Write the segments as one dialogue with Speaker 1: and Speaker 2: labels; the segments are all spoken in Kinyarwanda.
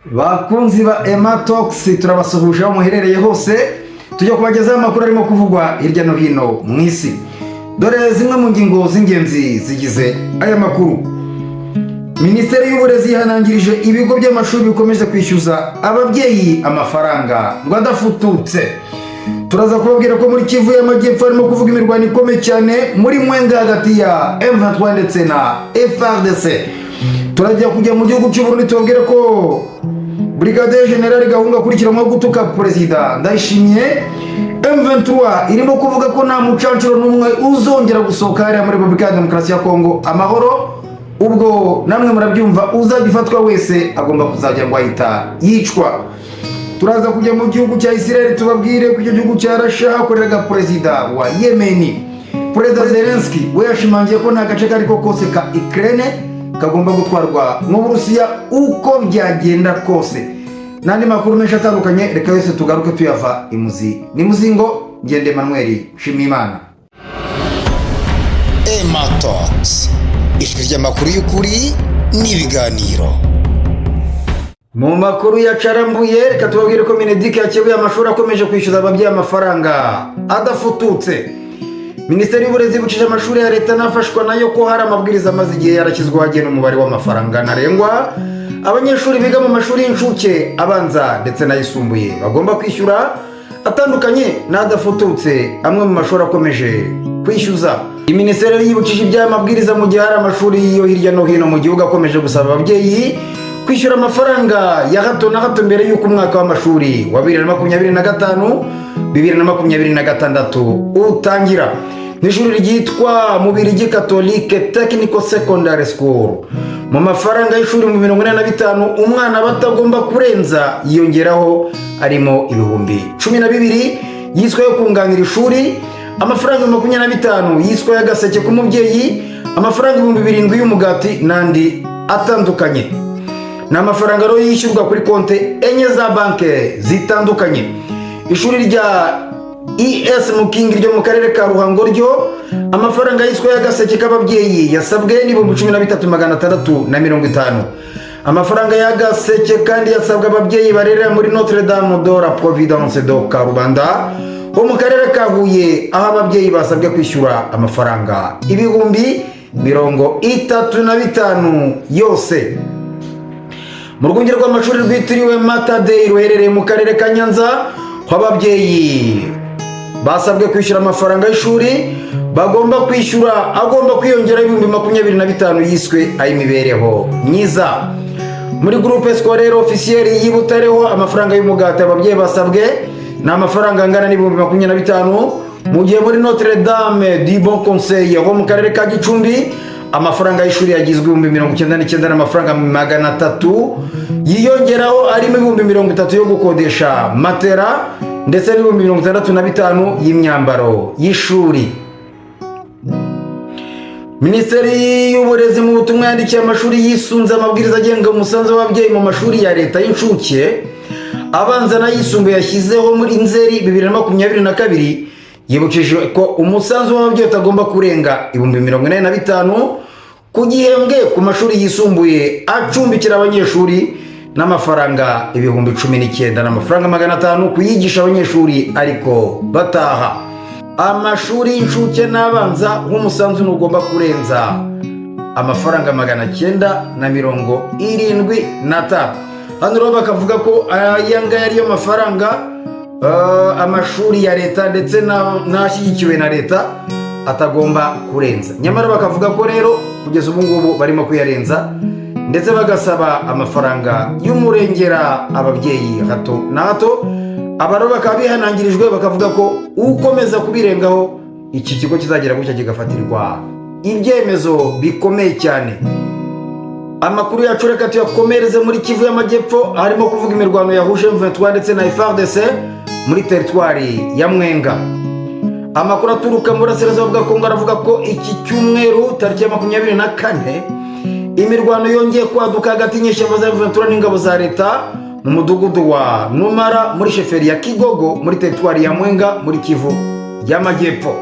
Speaker 1: Bakunzi ba Emma Talks, turabasuhuje aho muherereye hose. Tujya kubagezaho amakuru arimo kuvugwa hirya no hino mu isi. Dore zimwe mu ngingo z'ingenzi zigize aya makuru. Minisiteri y'Uburezi yihanangirije ibigo by'amashuri bikomeje kwishyuza ababyeyi amafaranga ngo adafututse. Turaza kubabwira ko muri Kivu y'Amajyepfo harimo kuvuga imirwano ikomeye cyane muri Mwenga hagati ya M23 ndetse na FARDC. Turajya kujya mu gihugu cy'u Burundi, tubabwire ko Brigadier General Gahunga akurikiranweho gutuka Perezida Ndayishimiye. M23 irimo kuvuga ko nta mucancuro n'umwe uzongera gusohoka hariya muri Repubulika ya Demokarasi ya Kongo amahoro. Ubwo namwe murabyumva, uzajya ufatwa wese agomba kuzajya ngo ahita yicwa. Turaza kujya mu gihugu cya Israel, tubabwire ko icyo gihugu cya Russia hakoreraga perezida wa Yemeni. Perezida Zelensky we yashimangiye ko nta gace kariko kose ka Ukraine kagomba gutwarwa n'Uburusiya uko byagenda kose, n'andi makuru menshi atandukanye. Reka yose tugaruke tuyava imuzi ni muzingo. Ngende Emmanuel Nshimiyimana.
Speaker 2: Emma Talks, ijwi ry'amakuru y'ukuri n'ibiganiro.
Speaker 1: Mu makuru yacarambuye, reka tubabwire ko MINEDUC yakebuye amashuri akomeje kwishyuza ababyeyi amafaranga adafututse. Minisiteri y'Uburezi bucije amashuri ya leta n'afashwa nayo ko hari amabwiriza amaze igihe yarashyizweho agena umubare w'amafaranga ntarengwa abanyeshuri biga mu mashuri y'incuke, abanza ndetse n'ayisumbuye bagomba kwishyura, atandukanye n'adafututse amwe mu mashuri akomeje kwishyuza. Minisiteri yibukije iby'aya mabwiriza mu gihe hari amashuri yo hirya no hino mu gihugu akomeje gusaba ababyeyi kwishyura amafaranga ya hato na hato mbere y'uko umwaka w'amashuri wa 2025 2026 utangira. N'ishuri ryitwa Mubirigi Catholique Technical Secondary School, mu mafaranga y'ishuri mu 45 umwana aba atagomba kurenza yiyongeraho arimo 12,000 yiswe yo kunganira ishuri, amafaranga 25 yiswe y'agaseke k'umubyeyi, amafaranga 7,000 y'umugati n'andi atandukanye. Ni amafaranga rero yishyurwa kuri konti enye za banki zitandukanye. Ishuri rya ES Mukingi ryo mu karere ka Ruhango ryo, amafaranga yiswe y'agaseke k'ababyeyi yasabwe ni 13,650. Amafaranga y'agaseke kandi yasabwe ababyeyi barerera muri Notre Dame de la Providence de Karubanda ho mu karere ka Huye, aho ababyeyi basabwe kwishyura amafaranga 35,000 yose. Mu rwunge rw'amashuri rwitiriwe Mater Dei ruherereye mu karere ka Nyanza ho, ababyeyi basabwe kwishyura amafaranga y'ishuri bagomba kwishyura agomba kwiyongeraho 25,000 yiswe ay'imibereho myiza. Muri Groupe Scolaire Officiel y'i Butareho, amafaranga y'umugati ababyeyi basabwe ni amafaranga angana n'25,000, mu gihe muri Notre Dame du Bon Conseil ho mu karere ka Gicumbi amafaranga y'ishuri yagizwe 99,300, yiyongeraho arimo 30,000 yo gukodesha matera ndetse n'65,000 y'imyambaro y'ishuri. Minisiteri y'Uburezi mu butumwa yandikiye amashuri yisunze amabwiriza agenga umusanzu w'ababyeyi mu mashuri ya leta y'incuke, abanza n'ayisumbuye yashyizeho muri Nzeri 2022, yibukije ko umusanzu w'ababyeyi utagomba kurenga 85,000 ku gihembwe ku mashuri yisumbuye acumbikira abanyeshuri, n'amafaranga 19,500 kuyigisha abanyeshuri ariko bataha. Amashuri y'incuke n'abanza nk'umusanzu ntugomba kurenza amafaranga 975. Hano rero bakavuga ko aya ngaya ariyo mafaranga amashuri ya leta ndetse n'ashyigikiwe na leta atagomba kurenza. Nyamara bakavuga ko rero kugeza ubu ngubu barimo kuyarenza, ndetse bagasaba amafaranga y'umurengera ababyeyi hato na hato. Aba rero bakaba bihanangirijwe, bakavuga ko ukomeza kubirengaho iki kigo kizagera gutya kigafatirwa ibyemezo bikomeye cyane. Amakuru yacu reka tuyakomereze muri Kivu y'Amajyepfo, harimo kuvuga imirwano yahuje M23 ndetse na FARDC muri teritwari ya Mwenga. Amakuru aturuka mu burasirazuba bwa Kongo aravuga ko iki cyumweru tariki ya 24 imirwano yongeye kwaduka hagati y'inyeshyamba za M23 n'ingabo za leta mu mudugudu wa Numara muri sheferi ya Kigogo muri teritwari ya Mwenga muri Kivu y'Amajyepfo.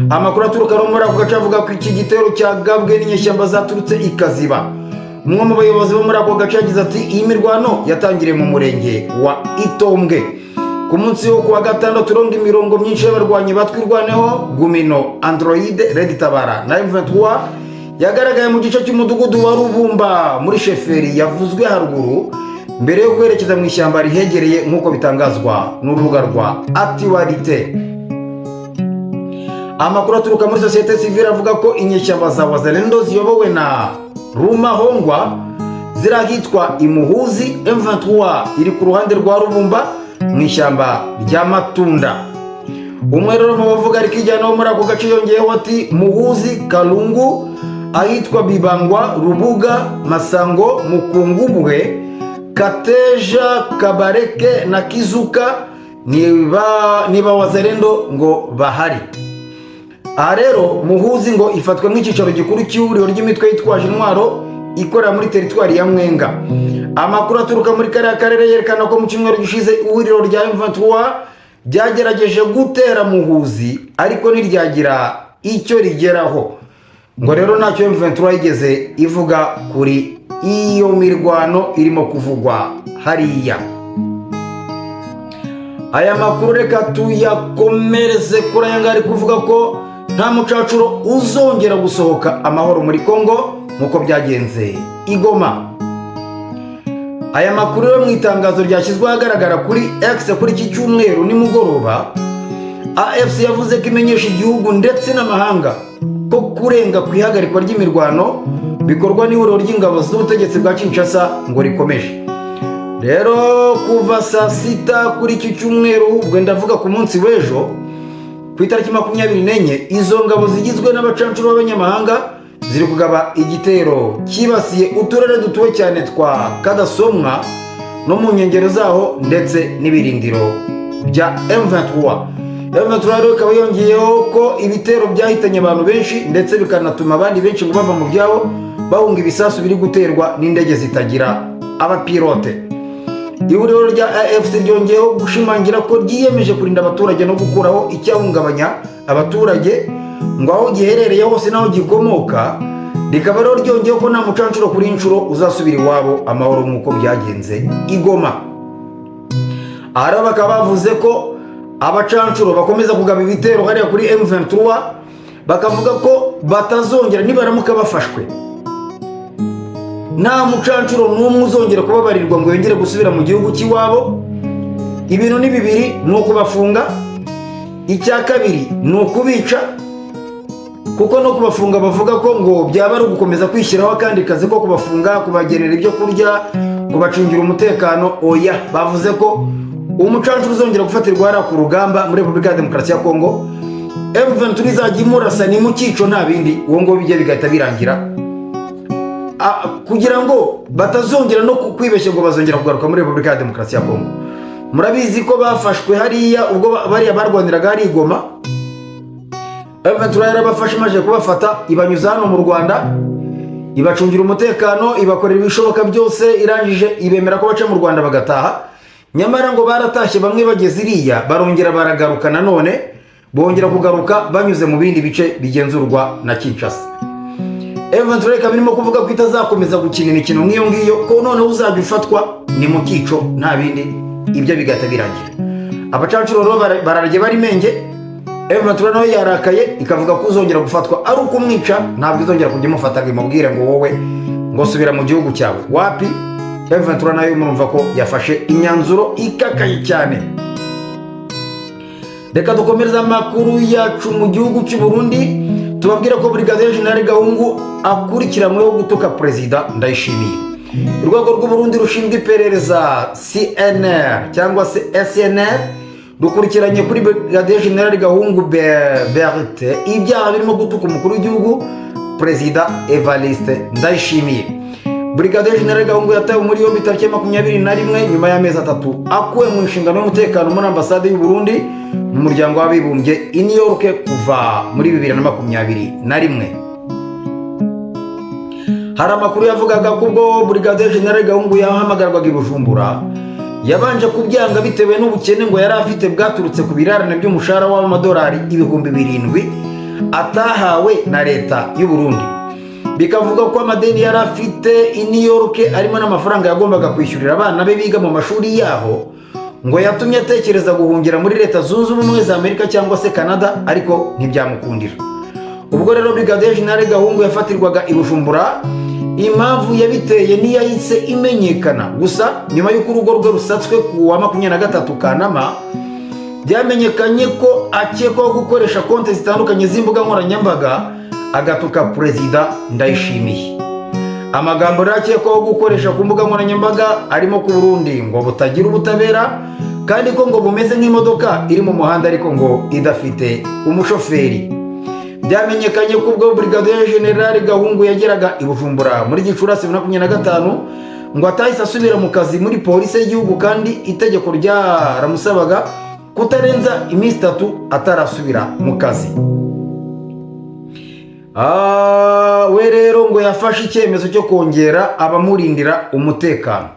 Speaker 1: Amakuru aturuka no muri ako gace avuga ko iki gitero cyagabwe n'inyeshyamba zaturutse ikaziba. Umwe mu bayobozi bo muri ako gace yagize ati: "Iyi mirwano yatangiriye mu murenge wa Itombwe ku munsi wo kuwa gatandatu. Uronga imirongo myinshi y'abarwanyi batwirwaneho, Gumino, Android, Red Tabara na M23 yagaragaye mu gice cy'umudugudu wa Rubumba muri sheferi yavuzwe haruguru, mbere yo kwerekeza mu ishyamba rihegereye, nk'uko bitangazwa n'urubuga rwa Actualité. Amakuru aturuka muri sosiyete sivile avuga ko inyeshyamba za Wazalendo ziyobowe na Rumahongwa ziri ahitwa Imuhuzi. M23 iri ku ruhande rwa Rubumba mu ishyamba rya Matunda. Umwe rero mu bavuga ariko ijyana wo muri ako gace yongeyeho ati: "Muhuzi, Kalungu, ahitwa Bibangwa, Rubuga, Masango, Mukungubwe, Kateja, Kabareke na Kizuka niba Wazalendo ngo bahari." Aha rero Muhuzi ngo ifatwa nk'icyicaro gikuru cy'ihuriro ry'imitwe yitwaje intwaro ikorera muri teritwari ya Mwenga. Amakuru aturuka muri kariya karere yerekana ko mu cyumweru gishize ihuriro rya M23 ryagerageje gutera Muhuzi, ariko ntiryagira icyo rigeraho. Ngo rero ntacyo M23 yigeze ivuga kuri iyo mirwano irimo kuvugwa hariya. Aya makuru reka tuyakomereze kuri aya ngaya ari kuvuga ko nta mucacuro uzongera gusohoka amahoro muri Congo nk'uko byagenze i Goma. Aya makuru yo mu itangazo ryashyizwe ahagaragara kuri X kuri iki cyumweru nimugoroba, AFC yavuze ko imenyesha igihugu ndetse n'amahanga ko kurenga ku ihagarikwa ry'imirwano bikorwa n'ihuriro ry'ingabo z'ubutegetsi bwa Kinshasa ngo rikomeje. Rero kuva saa 6 kuri iki cyumweru, ubwo ndavuga ku munsi w'ejo ku itariki 24, izo ngabo zigizwe n'abacancuro b'abanyamahanga ziri kugaba igitero cyibasiye uturere dutuwe cyane twa Kadasomwa no mu nkengero zaho ndetse n'ibirindiro bya M23. M23 rero ikaba yongeyeho ko ibitero byahitanye abantu benshi, ndetse bikanatuma abandi benshi ngo bava mu byabo bahunga ibisasu biri guterwa n'indege zitagira abapilote. Ihuriro rya AFC ryongeyeho gushimangira ko ryiyemeje kurinda abaturage no gukuraho icyahungabanya abaturage ngo aho giherereye hose n'aho gikomoka. Rikaba rero ryongeyeho ko nta mucancuro kuri inshuro uzasubira iwabo amahoro nk'uko byagenze i Goma. Aha rero bakaba bavuze ko abacancuro bakomeza kugaba ibitero hariya kuri M23, bakavuga ko batazongera, nibaramuka bafashwe, nta mucancuro n'umwe uzongera kubabarirwa ngo yongere gusubira mu gihugu cy'iwabo. Ibintu ni bibiri: ni ukubafunga, icya kabiri ni ukubica, kuko no kubafunga bavuga ko ngo byaba ari ugukomeza kwishyiraho akandi kazi ko kubafunga, kubagenera ibyo kurya, kubacungira umutekano. Oya, bavuze ko umucancuro uzongera gufatirwa hariya ku rugamba muri Repubulika ya Demokarasi ya Kongo, M23 izajya imurasa ni mu cyico, nta bindi, uwo nguwo bijya bigahita birangira. Kugira ngo batazongera no kwibeshya ngo bazongera kugaruka muri Repubulika ya Demokarasi ya Kongo. Murabizi ko bafashwe hariya ubwo bariya barwaniraga hari i Goma. M23 yarabafashe, imaze kubafata ibanyuza hano mu Rwanda, ibacungira umutekano, ibakorera ibishoboka byose, irangije ibemera ko baca mu Rwanda bagataha. Nyamara ngo baratashye bamwe, bageze iriya barongera baragaruka nanone, bongera kugaruka banyuze mu bindi bice bigenzurwa na Kinshasa. M23 ikaba irimo kuvuga ko itazakomeza gukina imikino nk'iyo ngiyo, ko noneho uzajya ufatwa ni mu cyico, nta bindi, ibyo bigahita birangira. Abacancuro rero bararye bari menge. M23 nawe yarakaye, ikavuga ko uzongera gufatwa ari ukumwica, ntabwo izongera kujya imufata ngo imubwire ngo wowe ngo subira mu gihugu cyawe. Wapi, M23 nayo murumva ko yafashe imyanzuro ikakaye cyane. Reka dukomereze amakuru yacu mu gihugu cy'u Burundi, tubabwira ko Brigadier General Gahungu akurikiranyweho gutuka Perezida Ndayishimiye. Urwego rw'u Burundi rushinzwe iperereza, CNR cyangwa se SNR, rukurikiranye kuri Brigadier General Gahungu Bertin ibyaha birimo gutuka umukuru w'igihugu, Perezida Evariste Ndayishimiye. Brigadier General Gahungu yatawe muri yombi tariki ya 21, nyuma y'amezi 3 akuwe mu nshingano y'umutekano muri ambasade y'u Burundi mu Muryango w'Abibumbye i New York kuva muri 2021. Hari amakuru yavugaga ko ubwo Brigadier General Gahungu yahamagarwaga i Bujumbura, yabanje kubyanga bitewe n'ubukene ngo yari afite bwaturutse ku birarane by'umushahara w'amadolari 7,000 atahawe na leta y'u Burundi. Bikavuga ko amadeni yari afite i New York, arimo n'amafaranga yagombaga kwishyurira abana be biga mu mashuri yaho, ngo yatumye atekereza guhungira muri Leta Zunze Ubumwe za Amerika cyangwa se Canada, ariko ntibyamukundira. Ubwo rero Brigadier General Gahungu yafatirwaga i Bujumbura, impamvu yabiteye ntiyahise imenyekana. Gusa nyuma y'uko urugo rwe rusatswe ku wa 23 Kanama, byamenyekanye ko akekwaho gukoresha konti zitandukanye z'imbuga nkoranyambaga agatuka Perezida Ndayishimiye. Amagambo rero akekwaho gukoresha ku mbuga nkoranyambaga arimo ku Burundi ngo butagira ubutabera, kandi ko ngo bumeze nk'imodoka iri mu muhanda ariko ngo idafite umushoferi. Byamenyekanye ko ubwo Brigadier General Gahungu yageraga i Bujumbura muri Gicurasi 2025, ngo atahise asubira mu kazi muri polisi y'igihugu, kandi itegeko ryaramusabaga kutarenza iminsi 3 atarasubira mu kazi. We rero ngo yafashe icyemezo cyo kongera abamurindira umutekano.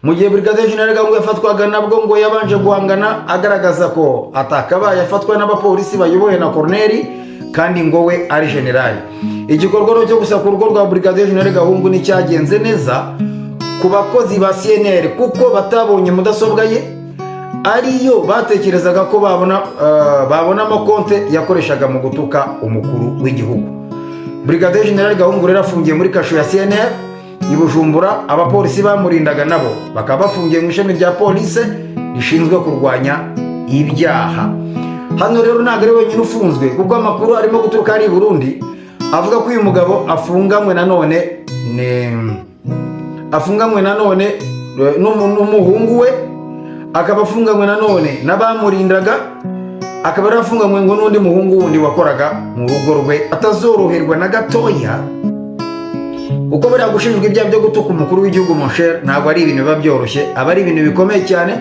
Speaker 1: Mu gihe Brigadier General Gahungu yafatwaga, nabwo ngo yabanje guhangana, agaragaza ko atakabaye afatwa n'abapolisi bayobowe na koroneri kandi ngo we ari generali. Igikorwa rero cyo gusaka urugo rwa Brigadier General Gahungu nticyagenze neza ku bakozi ba CNR, kuko batabonye mudasobwa ye ariyo batekerezaga ko babonamo konte yakoreshaga mu gutuka umukuru w'igihugu. Brigadier General Gahungu rero afungiye muri kasho ya CNR i Bujumbura. Abapolisi bamurindaga nabo bakaba bafungiye mu ishami rya polisi rishinzwe kurwanya ibyaha. Hano rero ntabwo ari wenyine ufunzwe, kuko amakuru arimo guturuka hari i Burundi avuga ko uyu mugabo afunganywe nanone n'umuhungu we, akaba afunganywe nanone n'abamurindaga, akaba yari afunganywe ngo n'undi muhungu wundi wakoraga mu rugo rwe. Atazoroherwa na gatoya, kuko buriya gushinjwa ibyaha byo gutuka umukuru w'igihugu, mon cher, ntabwo ari ibintu biba byoroshye, aba ari ibintu bikomeye cyane.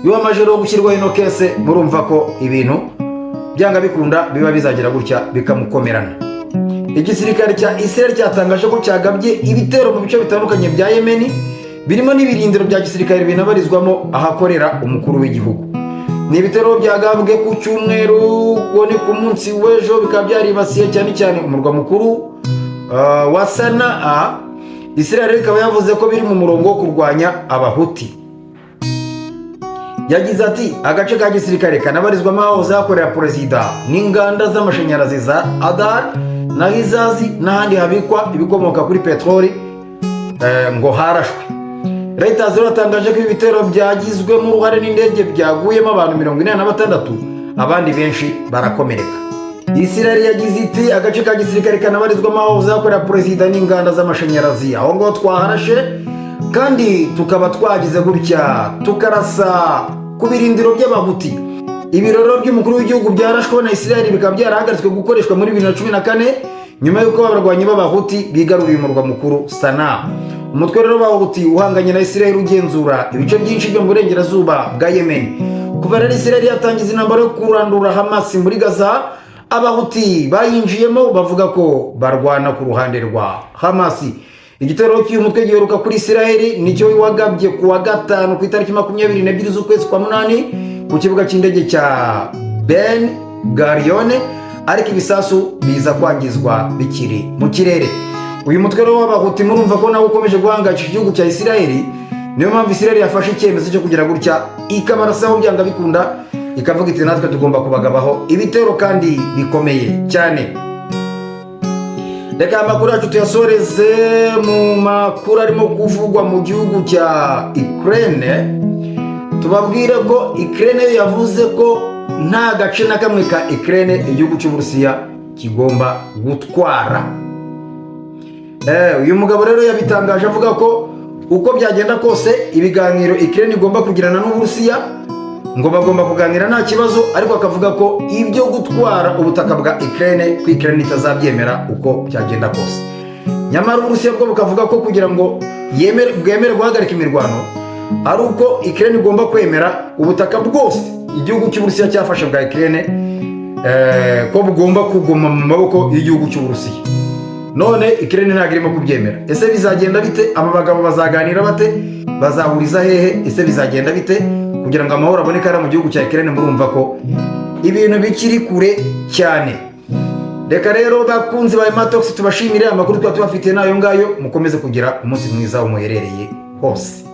Speaker 1: Iyo wamaze rero gushyirwaho ino case, murumva ko ibintu byanga bikunda biba bizagira gutya bikamukomerana. Igisirikare cya Israel cyatangaje ko cyagabye ibitero mu bice bitandukanye bya Yemeni, birimo n'ibirindiro bya gisirikare binabarizwamo ahakorera umukuru w'igihugu. Ni ibitero byagabwe ku cyumweru, ubwo ni ku munsi w'ejo, bikaba byaribasiye cyane cyane umurwa mukuru wa Sanaa. Israel ikaba yavuze ko biri mu murongo wo kurwanya Abahuti. Yagize ati: "Agace ka gisirikare kanabarizwamo ahahoze hakorera perezida n'inganda z'amashanyarazi za Adar na Hizazi n'ahandi habikwa ibikomoka kuri peteroli ngo harashwe." Leta rero yatangaje ko ibi bitero byagizwemo uruhare n'indege byaguyemo abantu 46, abandi benshi barakomereka. Israel yagize iti: "Agace ka gisirikare kanabarizwamo ahahoze hakorera perezida n'inganda z'amashanyarazi, aho ngaho twaharashe kandi tukaba twagize gutya tukarasa ku birindiro by'Abahuti." Ibiroro by'umukuru w'igihugu byarashweho na Israel bikaba byarahagaritswe gukoreshwa muri 2014, nyuma y'uko abarwanyi b'Abahuti bigaruriye umurwa mukuru Sanaa. Umutwe rero w'Abahuti uhanganye na Israel ugenzura ibice byinshi byo mu burengerazuba bwa Yemen. Kuva rero Israel yatangiza intambara yo kurandura Hamas muri Gaza, Abahuti bayinjiyemo bavuga ko barwana ku ruhande rwa Hamas. Igitero cy'uyu mutwe giheruka kuri Israel nicyo wagabye ku wa gatanu ku itariki 22 z'ukwezi kwa munani ku kibuga cy'indege cya Ben Gurion, ariko ibisasu biza kwangizwa bikiri mu kirere. Uyu mutwe rero w'Abahuti murumva ko nawe ukomeje guhangayikisha igihugu cya Israel. Niyo mpamvu Israel yafashe icyemezo cyo kugira gutya ikabarasaho byanga bikunda, ikavuga iti: "Natwe tugomba kubagabaho ibitero kandi bikomeye cyane." Reka amakuru yacu tuyasoreze mu makuru arimo kuvugwa mu gihugu cya Ukraine. Tubabwire ko Ukraine yo yavuze ko nta gace na kamwe ka Ukraine igihugu cy'Uburusiya kigomba gutwara. Uyu mugabo rero yabitangaje avuga ko uko byagenda kose ibiganiro Ukraine igomba kugirana n'Uburusiya, ngo bagomba kuganira nta kibazo, ariko akavuga ko ibyo gutwara ubutaka bwa Ukraine, ko Ukraine itazabyemera uko byagenda kose. Nyamara Uburusiya bwo bukavuga ko kugira ngo bwemere guhagarika imirwano ari uko Ukraine igomba kwemera ubutaka bwose igihugu cy'Uburusiya cyafashe bwa Ukraine, ko bugomba kuguma mu maboko y'igihugu cy'Uburusiya. None Ukraine ntabwo irimo kubyemera. Ese bizagenda bite? Aba bagabo bazaganira bate? Bazahuriza hehe? Ese bizagenda bite kugira ngo amahoro aboneke hariya mu gihugu cya Ukraine? Murumva ko ibintu bikiri kure cyane. Reka rero, bakunzi ba Matox, tubashimire amakuru tuba tubafitiye n'ayo ngayo. Mukomeze kugira umunsi mwiza aho muherereye hose.